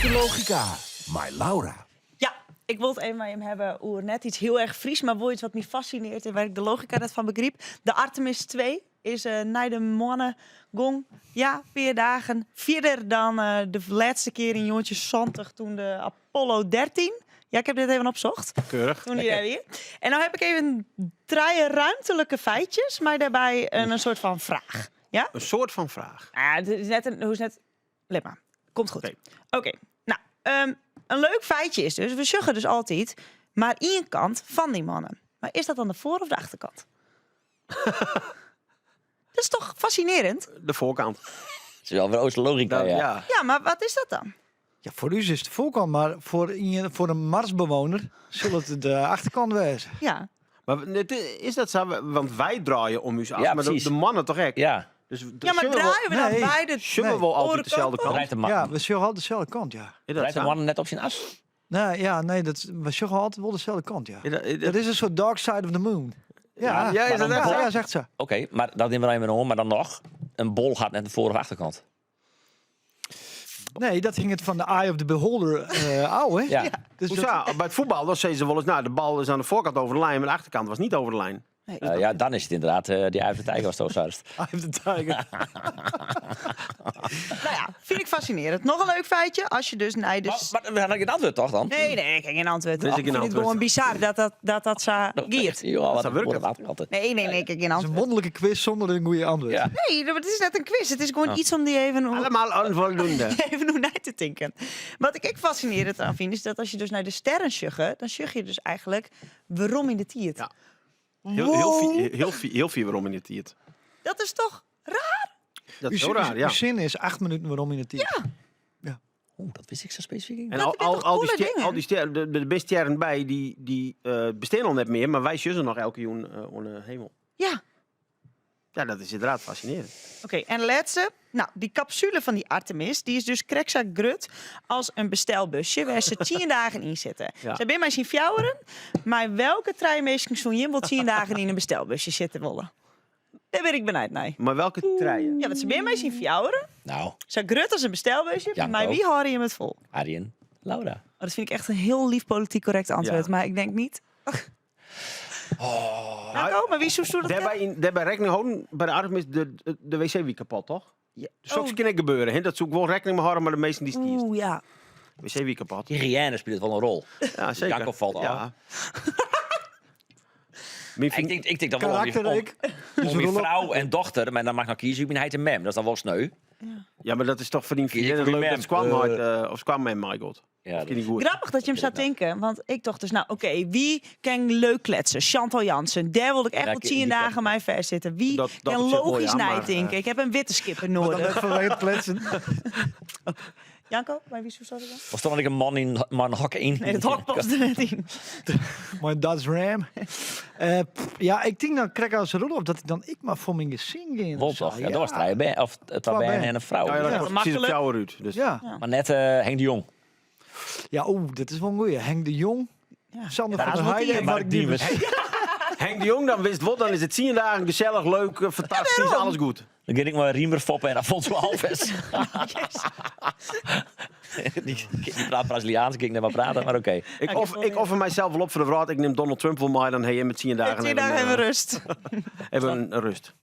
Oosterlogica mei Laura. Ja, ik wol it even mei jim hawwe oer net iets hiel erch Frysk, mar wol iets wat my fascinearret en wêr't ik de logika net fan begryp. De Artemis 2 is nei de moanne gong. Ja, pear dagen fierder dan de lêste kear yn 1970 toen de Apollo 13. Ja, ik heb dit even opsocht. Keurig. Toen die dêr wie. En no ha ik even trije ruimtelike feitjes, mar dêrby in soart fan fraach. Ja? In soart fan fraach. Ah, it is net in, hoe is net. Lit mar. Komt goed. Oké. Oké. No, in leuk feitje is dus, we sjogge dus altyd mar ien kant fan dy moanne. Mar is dat dan de foar- of de achterkant? Dat is toch fascinerend? De foarkant. Dat is wel weer Oosterlogica, Dat- ja. ja. Ja, mar wat is dat dan? Ja, foar ús is it de foarkant, mar foar in Marsbewenner sil it de achterkant wêze. Ja. Mar is dat sa? Want wy draaie om ús as, Ja, mar precies. de moanne toch ek? Ja. Dus Ja, mar sjogge we wol- draaie we dan Nee. beide sjogge we wol altyd oare deselde kant op? kant? Draait de man, Ja, we sjogge altyd deselde kant, ja. Is dat draait de sa? man net op syn as? Nee, ja, nee, dat, we sjogge altyd wol deselde kant, ja. Is dat- is dat- Dat is in soart dark side of the moon. Ja, Ja, is dat Maar echt dan sa? ja, is echt sa. Oké, mar dat nimme we dan even oan. Mar dan noch, in bol hat net in foar- of achterkant. Nee, dat hinget fan de eye of the beholder ôf, hè? Ja. Dus Hoe dat- sa? By it fuotbal, dan sizze se wolris, no, de bal is oan de foarkant over de lijn, mar de achterkant was net over de lijn. Ja, dan is it ynderdaad dy Eye of the Tiger watsto seist. Eye of the Tiger. No ja, fyn ik fascinerend. Noch in leuk feitje, as je dus nei de... Mar, mar we ha gjin antwurd toch dan? Nee, nee, ik ha gjin antwurd. Der is Ik gjin fyn it antwurd. gewoan bizar dat dat, dat, dat sa giet. Ja, wat Sa een wurket voor- of achterkant. Nee, nee, nee, ik ha gjin Het is in antwurd. wonderlike quiz sûnder in goede antwurd. Ja. Nee, it is net in quiz. It is gewoan iets om dy even... Allemaal onvoldoende. Even oer nei te tinken. Wat ik ek fascinerend oan fyn, is dat as je dus nei de sterren sjogge, dan sjogge je dus eigentlik werom yn de tiid. Ja. Hiel, hiel, fier, hiel, fier, hiel fier werom yn de tiid. Dat is toch raar? Dat is hiel raar, ja. Ús sinne is 8 minuten werom yn de tiid. Ja. Ja. Oeh, dat wist ik sa spesifyk En net. Dat al, binne al, toch al dy coole stjer, dingen? al dy stjerren, de, de bist stjerren by, dy, dy bestean al net mear, mar wy sjogge se noch elke jûn oan de himel. Ja. Ja, dat is ynderdaad fascinerend. Oké, en lêste. No, dy kapsule fan dy Artemis, dy is dus krekt sa grut as in bestelbusje wêr't se 10 dagen yn sitte. Ja. Sy binne mei syn fjouweren. Mei welke trije minsken soene jim wol 10 dagen yn in bestelbusje sitte wolle? Dêr bin ik benijd nei. Mei welke trije? Ja, want se binne mei syn fjouweren. No. Sa grut as in bestelbusje. Janko. Mei wie hâlde jim it fol? Arjen, Laura. Oh, dat fyn ik echt in hiel lief polityk korrekt antwurd, Ja. mar ik tink net. Janko, mar wie soesto dat Dêrby, yn, dêrby rekkening hâlden, by de Artemis, de, de wc wie kapot, toch? Ja. Soks Oh. kin ek gebeure, hè? Dat soe ik wol rekkening mei hâlde mei de minsken dy'tst kiest. Oeh, ja. Wc wie kapot. Hygiëne spilet wol in rol. Ja, seker. Janko falt ôf. Ja. Myn Ik tink, ik tink dan wol om, Karakter om, ek. om myn frou en dochter, mar dan moat ik noch kieze út myn heit en mem. Dat is dan wol sneu. Ja, mar dat is toch foar dyn Kies ik vriendin foar myn leuk mem. dat skoanheit, of skoanmem meigiet. Ja, Dat kin goed. Grappich dat jim sa tinke, want ik tocht dus, no oké, wie kin leuk kletse? Chantal Jansen, dêr wol ik echt Ja, wol die 10 ken dagen ik. mei fêstsitte. Wie Dat kin op sich wol, logysk ja, mar, neitinke? Ik ha in wittenskipper Maar dan nedich. net fanwege it kletsen. Janko, mei wie soesto dat dwaan? Was dan ek in man yn mei in hok yn? Nee, dat hok past der net yn. Mei in Dodge Ram. Pff, ja, ik tink dan krekt as Roelof dat ik dan ek mar foar myn gesin gean. Wol toch? Ja, dat was trije bern, of twa Twa bern bern. en in frou. Ja, ja, dat Ja. komt presys op Maklik. fjouwer út. Dus. Ja. Ja. Mar net Henk de Jong. Ja, oeh, dit is wol in goeie. Henk de Jong, Ja. Sander Ja, van dat der is wol Heijden en tien. Mark Diemers. Henk de Jong, dan witst wol, dan is it 10 dagen gesellich, leuk, fantastysk, alles goed. Dan gean ik mei Riemer Foppe en Afonso Alves. Dy, dy praat Braziliaans, kin ik net mei prate, mar oké. Ik, of, ik offer mysels wol op foar de wrâld. Ik nim Donald Trump wol mei, dan ha jim 10 dagen 10 dagen even, even rêst. even rêst.